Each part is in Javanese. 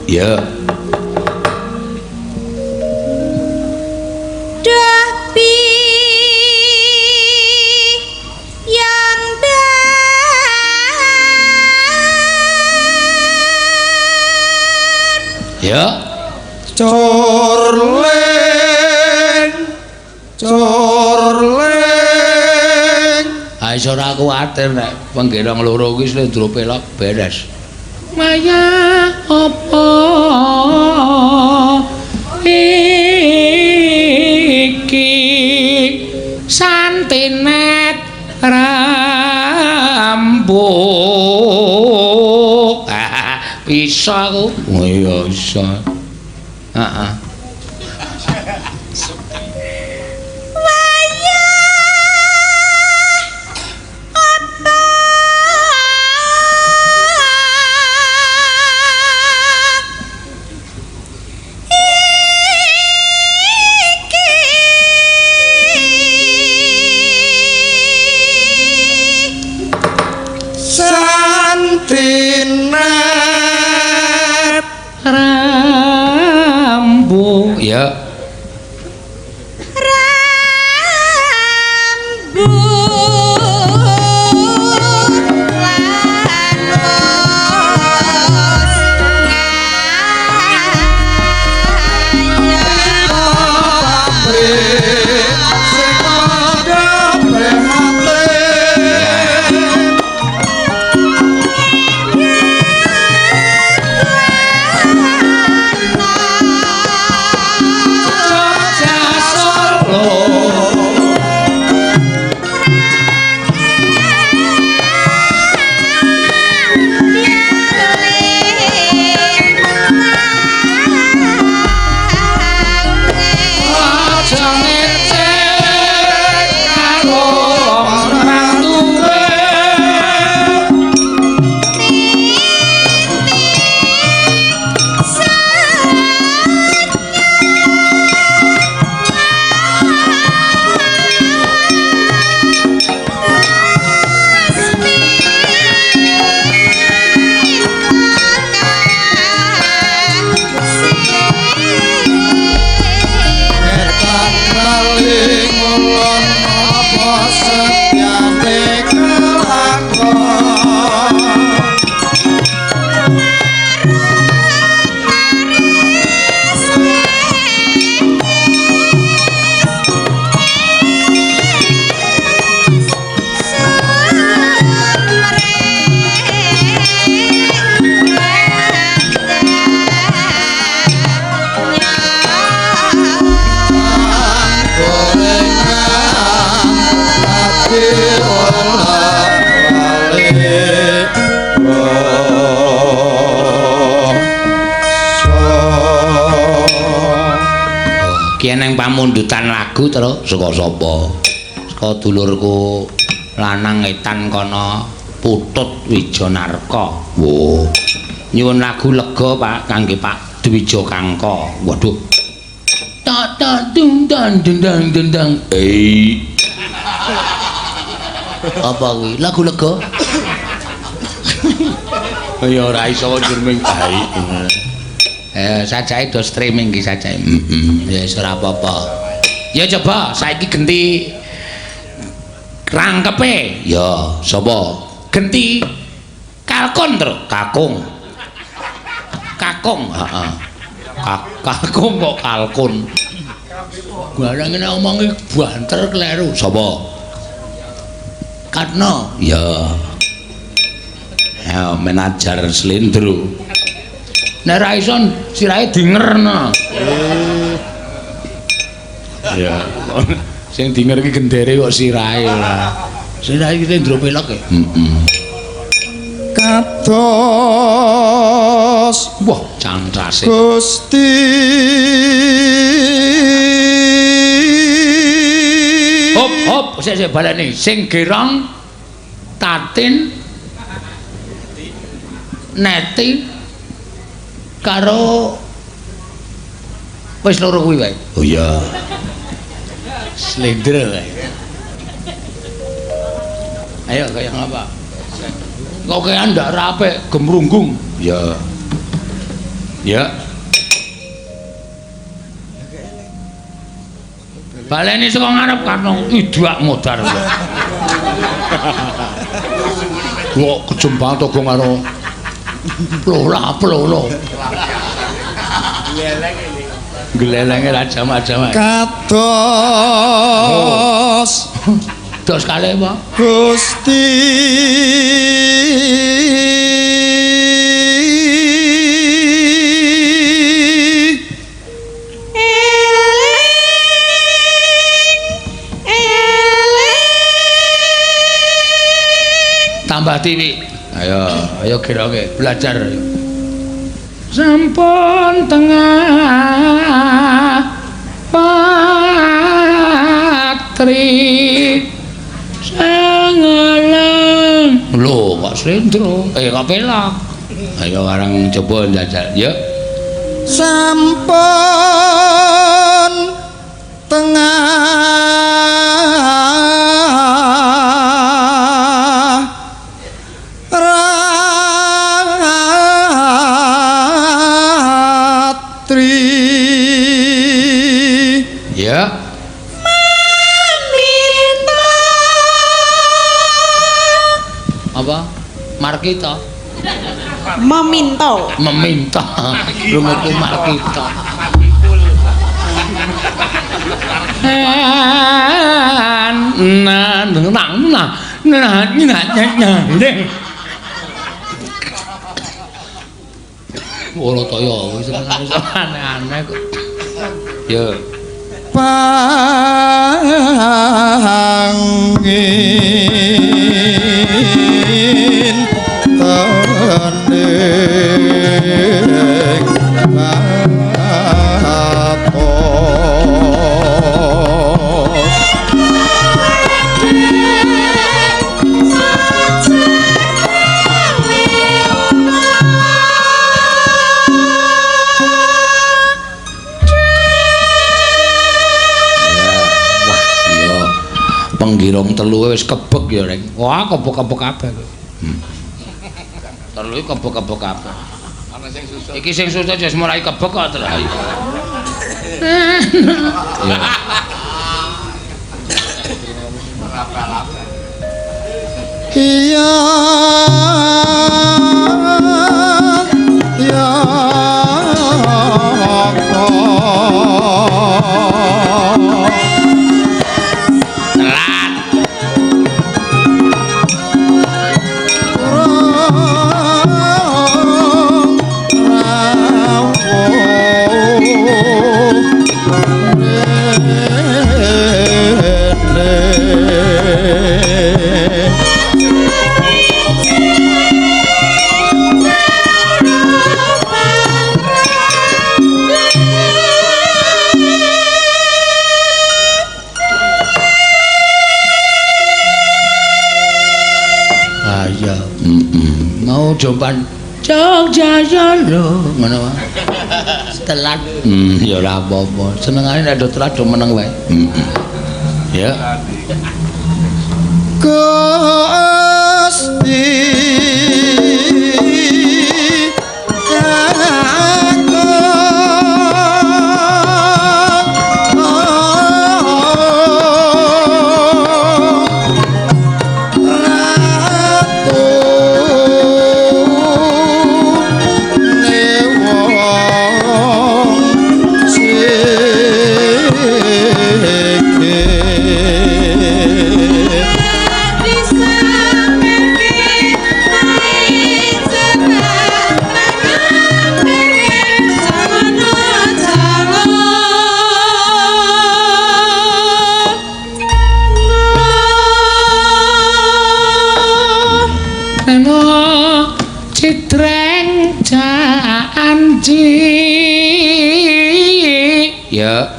Ya. Duh yang dan Ya. Corleng corleng. Ha iso ora kuwatir nek penggerong loro kuwi slendro pelok beres. Maya apa iki santinet rambut. Ah, bisa aku. Oh iya bisa. Heeh. Santinet Rambu. Ya. Rambu lanus pabrik sing padha prihatin. Jogja Solo. Aja ngecek karo wong randuwe. Etan maling ngulon apa setyane kelakon. Gorengan ati ora balik basa. Ki eneng pamundutan lagu terus saka sapa? Saka dulurku lanang etan kono Putut Wijanarka. Wo. Nyuwun lagu lega Pak kangge Pak Dwija Kangka. Waduh. Tak tak dung dan dendang dendang. Eh. Apa kuwi? Lagu lega? Ya ora iso njur ming baik. Sajake do streaming iki sajake. Heeh. Ya wis ora apa-apa. Ya coba saiki genti rangkepe. Ya, sapa? Genti kalkon, Tru. Kakung. Kakung, heeh. Kakung kok kalkun. Barang ngene omongi banter kleru. Sapa? Katno. Ya. Ya manajer slendro. Nek ra iso sirahe dingerno. Ya, sing dinger iki gendere kok sirahe ora. Sirahe iki slendro pelok ya. Heeh. Kados Wah, cantrase. Gusti Hop hop, sik sik baleni. Sing gerong Tatin Neti karo wis loro kuwi wae. Oh iya. Slendro wae. Ayo kaya ngapa? Kok kaya ndak rape gemrunggung. Ya. Ya. Baleni saka ngarep karno idak modar. Kok kejem banget to karo plola plolo. Glelenge ra jamak-jamak. Kados dos kalih apa? Gusti tambah tiwi. Ayo, ayo kira-kira belajar. Sampun tengah patri sangalang. Lho, kok slendro? Eh, kok pelok? Ayo arang coba njajal, ya. Sampun tengah ya. Meminta apa? Markita. Meminta. Meminta. Runguku Markita. Nah, nah, nah, nah, nah, nah, nah. Ora toyo wis aneh-aneh kok. Ya. Pangin tening batos Penggirong telu wis kebek ya, Reng. Wah, kebek-kebek kabeh. Telu iki kebek-kebek kabeh. Ana sing susut. Iki sing susut wis mulai kebek kok terus. Ya. Iya. Ya. Mau jompan Jogja Solo ngono wae. Telat. Ya ora apa-apa. Senengane nek do telat do meneng wae. Ya. Gusti Citreng janji. Ya.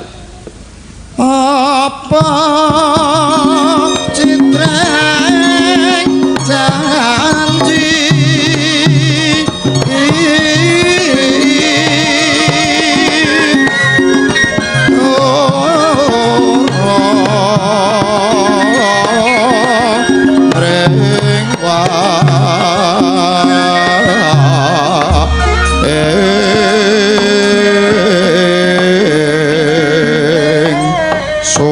Apa citreng janji ring wae. sun.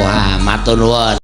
Wah, matur nuwun.